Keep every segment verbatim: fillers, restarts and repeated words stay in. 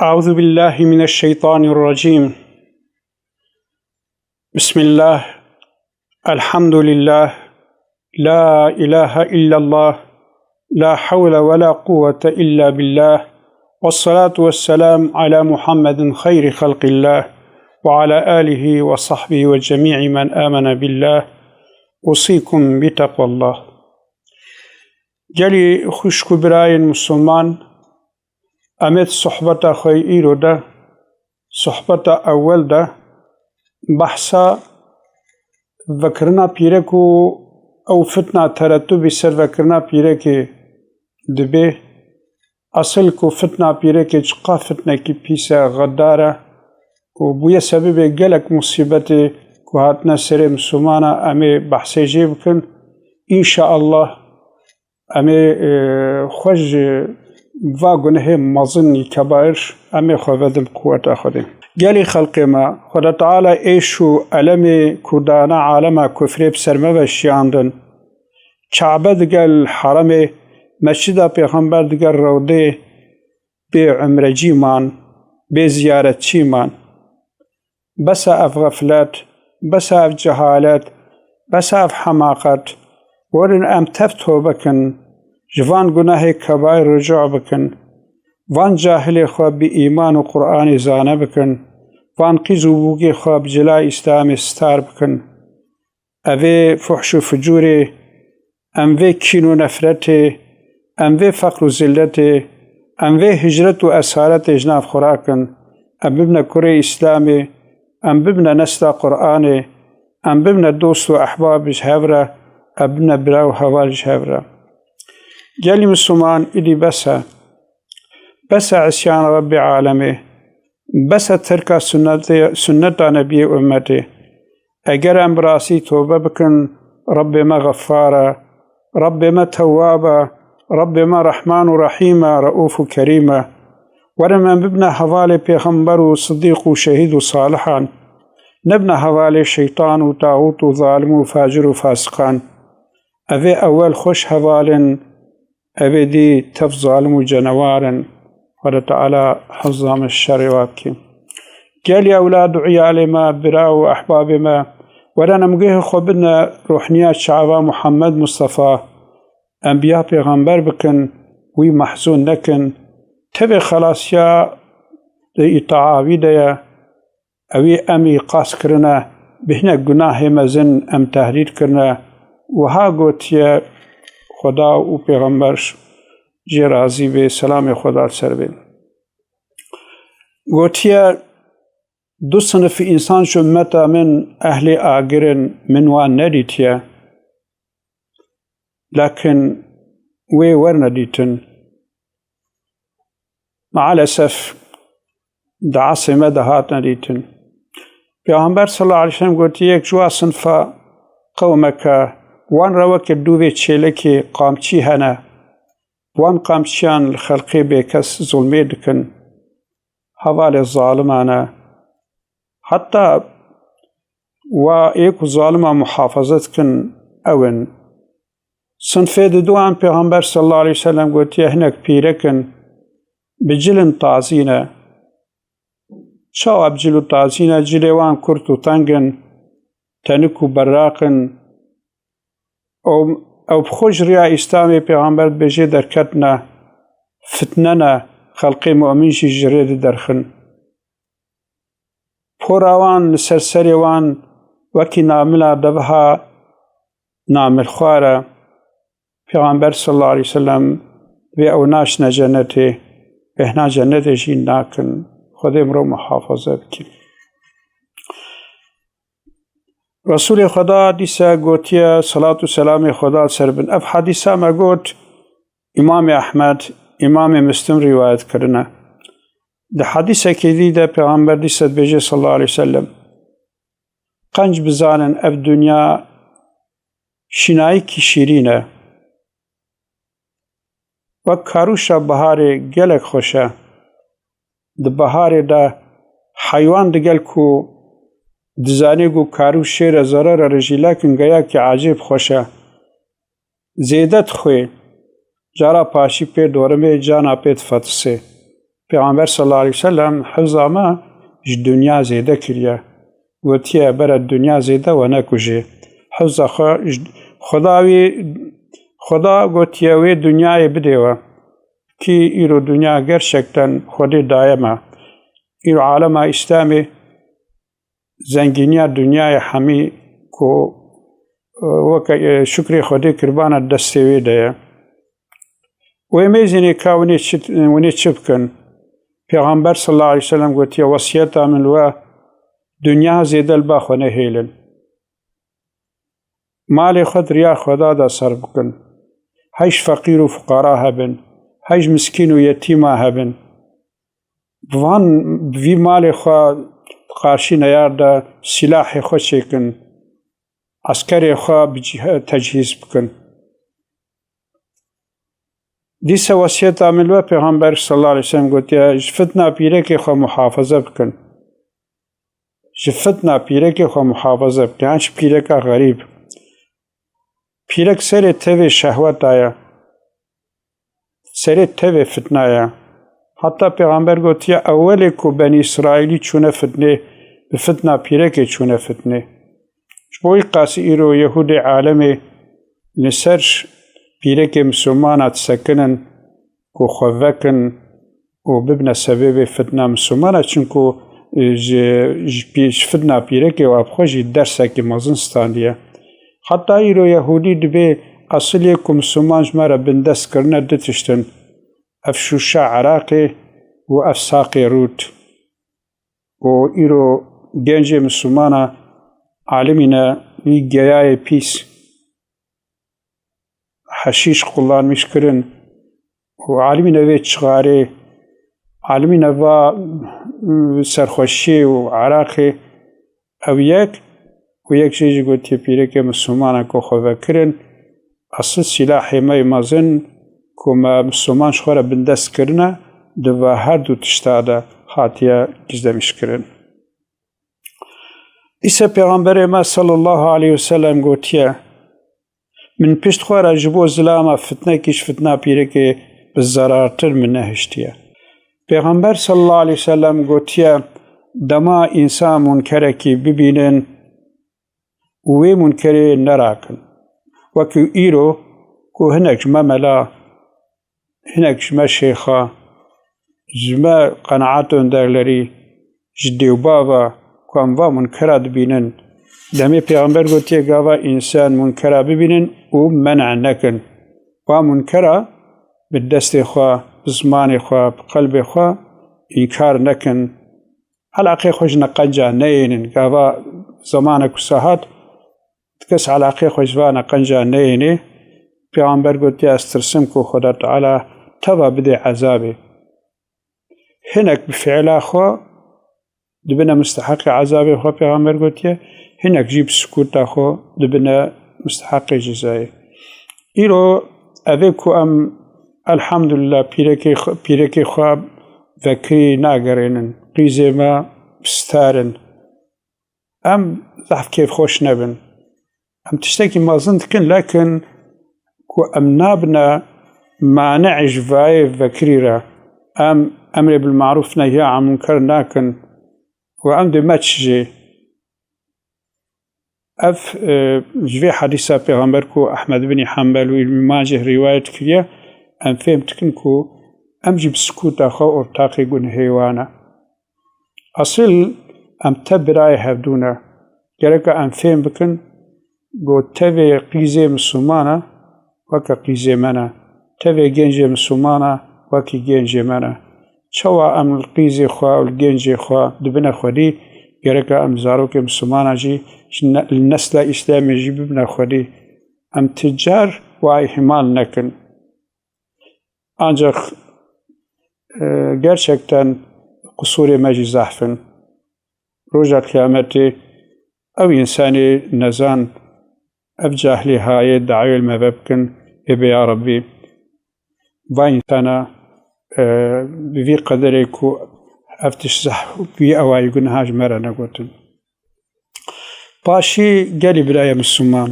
أعوذ بالله من الشيطان الرجيم. بسم الله. الحمد لله. لا إله إلا الله. لا حول ولا قوة إلا بالله. والصلاة والسلام على محمد خير خلق الله وعلى آله وصحبه وجميع من آمن بالله. أوصيكم بتقوى الله. Gelî xwişk û birayên Misliman, em ê di sohbeta xwe yê îro de, sohbeta ewel de, behsa vekirina pîrek û ew fitna teretubî ser vekirina pîrekê dibe. Esil ku fitna pîrekê çiqa fitnekî pîs e, xedar e û bûye sebebê gelek musîbetê ku hatine serê Mislimana, em ê behsê jê bikin. Înşaallah, em ê, e, xwe ji va gunehê mezin yî kebair, em ê xwe vedin bi quweta Xwedê. Gelî xelqê me, Xweda Teala êş û elemê ku dana alema kufrê bi ser me ve şiyandin. Kabe digel heremê, Mescida Pêxember digel rewdê bê umrecî man, bê ziyaretçî man. Bes e ev xeflet, bes e ev cehalet, bes e ev hemaqet. Werin em tev tobe kin, ji van gunehê kebair rucu bikin. Van cahilê xwe bi îman û Qur'anê zane bikin. Van qîz û bûgê xwe bi cila Îslamê star bikin. Evê fuhş û fucûrê, em vê kîn û nefretê, em vê feqr û zilletê, em vê hicret û esaretê ji nav xwe rakin. Em bibine kurê Îslamê, em bibine nesla Qur'anê, em bibine dost û ehbab ji hev re, em bibine bira û heval ji hev re. Gelî Misliman, îdî bes e. Bes e îsyan Rebbê alemê. Bes e terka sunnetê, sunneta Nebiyê ummetê. Eger em bi rastî tobe bikin, Rebbê me xefar e, Rebbê me tewwab e, Rebbê me Rehman û Rehîm e, Reûf û Kerîm e. Werin em bibine hevalê Pêxember û Sidîq û şehîd û salihan. Nebine hevalê şeytan û taxût û zalim û facir û fasiqan. Evê ewel xweş heval in, evê dî tev zalim û cenewar in. Xweda Teala hifza me ji şerê wa bike. Gelî ewlad û îyalê me, bira û ehbabê me, werin em guhê xwe bidine ruhniya çava Muhammed Mustafa, enbiya pêxember bikin, wî mehzûn nekin. Tevê xelasiya di îtaa wî de ye. Ewî em îqaz kirine, bi hinek gunahê mezin em tehdîd kirine. Wiha gotiye, Xweda û Pêxember jê razî bê, selamê Xweda li ser bê. Gotiye, du sinifî însan ji ummeta min ehlê agir in, min wan nedîtiye. Lakin wê werne dîtin. Maalesef di esrê me de hatine dîtin. Pêxember sallallahu aleyhi ve sellem gotiye, yek ji wa sinfa qewmeke wan re weke dûvê çêlekê qamçî hene. Wan qamçiyan li xelqê bêkes zulmê dikin. Hevalê zaliman e. Heta wa ê ku zalima muhafaza dikin ew in. Sinfê diduyan Pêxember sallallahu aleyhi ve sellem gotiye, hinek pîrek in, bi cil in tazî ne. Çawa bi cil û tazî ne? Cilê wan kurt û teng in, tenik û berraq in. Ew, ew bi xwe ji riya Îslamê Pêxember dibêje derketine, fitne ne, xelqê mu'min jî ji rê diderxin. Pora wan li ser serê wan wekî namila deviha namilxwar e. Pêxember sallallahu aleyhi ve sellem vê ew naçine cennetê, bêhna cennetê jî nakin. Xwedê miro muhafaza bike. Resulê Xweda dîsa gotiye, salat û selamê Xweda li ser bin. Ev hadîsa me got, Îmamê Ehmed, Îmamê Muslim rîwayet kirine. Di hadîsekê dî de Pêxember dîsa dibêje sallallahu aleyhi ve sellem, qenc bizanin ev dinya şînayîkî şîrîn e. Wek karûşa biharê gelek xweş e. Di biharê de heywan digel ku dizanê ku karûş şêr e, zerar e, rejîlek in, geyakî ecêb xweş e. Zêde dixwê, cara paşî pê dorimê, cana pê difetisê. Pêxember sallallahu aleyhi ve sellem hifza me ji dinya zêde kiriye. Gotiye, bere dinya zêde we nekujê. Hifza xwe ji Xweda wî, Xweda gotiye wê dinyayê bidê we. Kî îro dinya gerçekten Xwedê daye me. Îro alema Îslamê zengîniya dinyayê hemî ku, e, weke, e, şukrê Xwedê kiribana destê wê de ye. Wê mêzînê ka winê çi, winê çi bikin? Pêxember sallallahu aleyhi ve sellem gotiye, wesiyeta min li we, dinya zêde li ba xwe nehêlin. Malê xwe di riya Xweda de serf bikin. Hej feqîr û fuqara hebin, hej miskîn û yetîma hebin. Bi van, bi vî malê xwe di qarşî neyar de sîlahê xwe çêkin, eskerê xwe bi cih-, tecihîz bikin. Dîsa wesiyeta min li we Pêxember sallallahu aleyhi ve sellem gotiye, ji fitna pîrekê xwe muhafaza bikin. Ji fitna pîrekê xwe muhafaza bikin. Yan ji pîreka xerîb. Pîrek serê tevê şehweta ye. Serê tevê fitna ye. Heta Pêxember gotiye, ewelê ku Benî Îsraîlî çûne fitnê, bi fitna pîrekê çûne fitnê. Ji bo wî qasî îro Yehûdê alemê li ser pîrekê Mislimana disekinin ku xwe vekin û bibine sebebê fitna Mislimana, çinku, e, ji, ji pî-, ji fitna pîrekê û ev xwe jî dersekî mezin standiye. Heta îro Yehûdî dibê esilê ku Misliman ji me re bindest kirine du tişt in, ev şûşa Iraqê û ev saqê rût. Û îro gencê Mislimana alimîne wî geyayê pîs, heşîş kullanmîş kirin û alimîne vê çixarê, alimîne va, ıı, serxweşiyê û Iraqê, ew yek, û yek jê jî gotiye pîrekê Mislimana ku xwe vekirin, esil sîlahê me yê mezin ku me Misliman ji xwe re bindest kirine, di va her du tişta de hatiye gizlemîş kirin. Îse Pêxemberê me sallallahu aleyhi ve sellem gotiye, min pişt xwe re ji bo zilama fitnekî ji fitna pîrekê bi zerartir min nehiştiye. Pêxember sallallahu aleyhi ve sellem gotiye, dema însan munkerekî bibînin û wê munkerê nerakin. Wekî îro ku hinek ji me mela, hinek ji me şêxa, ji me qenaet önderlerî, ji dê û bava ku em va munkera dibînin. Demê Pêxember gotiye, gava însan munkera bibînin û men'a nekin. Va munkera bi destê xwe, bi zimanê xwe, bi qelbê xwe înkar nekin. Eleqê xwe ji neqenca neyênin. Gava zemanek wisa hat, kes eleqê xwe ji va neqenca neyênê. Pêxember gotiye, ez tirsim ku Xweda Teala teva bidê ezabê. Hinek bi fiila xwe dibine musteheqê ezabê xwe, Pêxember gotiye, hinek jî bi sukûta xwe dibine musteheqê cezayê. Îro evê ku em, elhamdulillah, pîrekê xwe, pîrekê xwe vekirî nagerênin, qîzê me bi star in. Em zehf kêfxweş nebin. Em tiştekî mezin dikin, lekin ku em nabine mane'ê ji vayê vekirî re. Em emrê bil marûf nehya an munker nakin û em dê meç jê. Ev, e, ji vê hedîsa Pêxember ku Ehmed bin Hanbel û Îmam Maceh rîwayet kiriye, em fêm dikin ku em jî bi sukûta xwe ortaqê gunehê wan e. Esil em te birayê hevdû ne. Gereka em fêm bikin ku tevê qîzê Mislimana weke qîzê me ne. Tevê gencê Mislimana wekî gencê me ne. Çawa em li qîzê xwe û li gencê xwe dibine xwedî, gereka em zarokê Mislimana jî ji ne-, li nesla Îslamê jî bibine xwedî. Em ti car wa îhmal nekin. Ancak, e, gerçekten qusûrê me jî zehf in. Roja Qiyametê ew însanê nezan, ev cahilê hayê dawê li me ve bikin, ê bê ya Rebbî, va însana, e, bi vî qederê ku ev tişt zehf, wî ewayî guneha ji me re negotin. Paşî gelî birayê Misliman,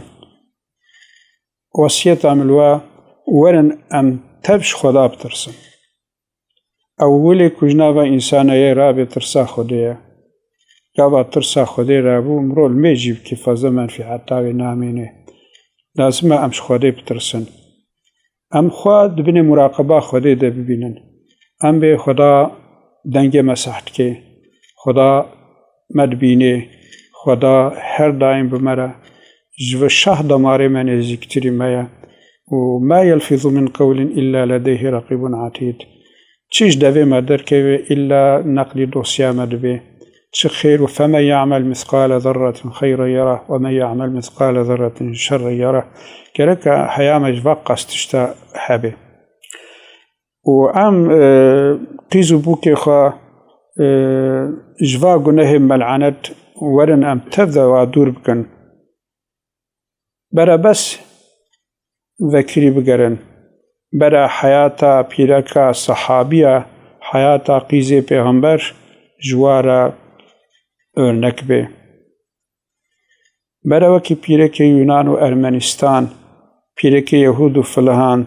wesiyeta min li we, werin em tev ji Xweda bitirsin. Ewilê ku ji nava însanê yê rabe tirsa Xwedê ye. Gava tirsa Xwedê rabû, mirov li mêj jî bikî fazla menfîeta wê namîne. Lazim e em ji Xwedê bitirsin. Em xwe di binê muraqeba Xwedê de bibînin. Em bê Xweda dengê me seh dike. Xweda me dibîne. Xweda her daîm bi me re. Ji vi şah damarê me nêzîktirî me ye. Û ma yelfizu min qewlin illa ledeyhi reqîbun etîd. Çi ji devê me derkeve, îlla neqlî dosya me dibe. Çi xêr û feme ya'mel mîsqale zerretin xeyren yere ve me ya'mel mîsqale zerretin şerren yere. Gereke heya me ji va qas tişta hebe. Û em, e, qîz û bûkê xwe, e, ji va gunehê melanet werin em tev de wa dûr bikin. Bere bes vekirî bigerin. Bere heyata pîreka sehabiya, heyata qîzê pêxember ji wa re örnek bê. Bere wekî pîrekê Yunan û Ermenistan, pîrekê Yehûd û Filihan,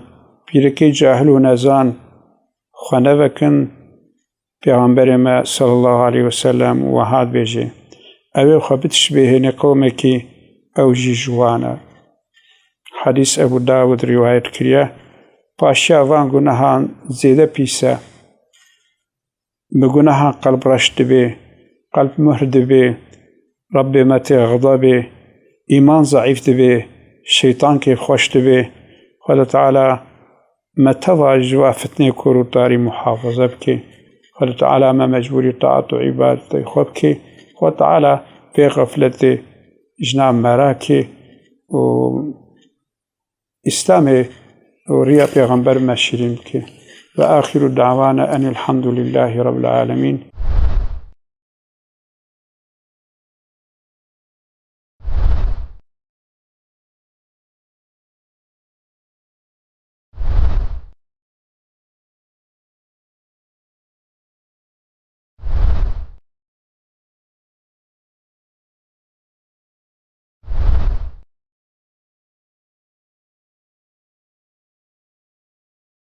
pîrekê cahil û nezan xwe nevekin, Pêxemberê me sallallahu aleyhi ve sellem wiha dibêje, ew ê xwe bitişbihêne qewmekî, ew jî ji wan e. Hedîs Ebû Dawud rîwayet kiriye. Paşiya van gunehan zêde pîs e. Bi gunehan qelb reş dibe, qelb muhr dibe, Rebbê me tê xedebê, îman zeîf dibe, şeytankê xweş dibe. Xwedê Teala me teva ji va fitnê kor û tarî muhafaza bike. Xwedê Teala me mecbûrî taat û îbadetê xwe bike. Xwedê Teala vê xefletê ji nav me rake û Îslamê û riya pêxember me şirîn bike. Ve axiru dawana enilhamdulillahî rabbil alemîn.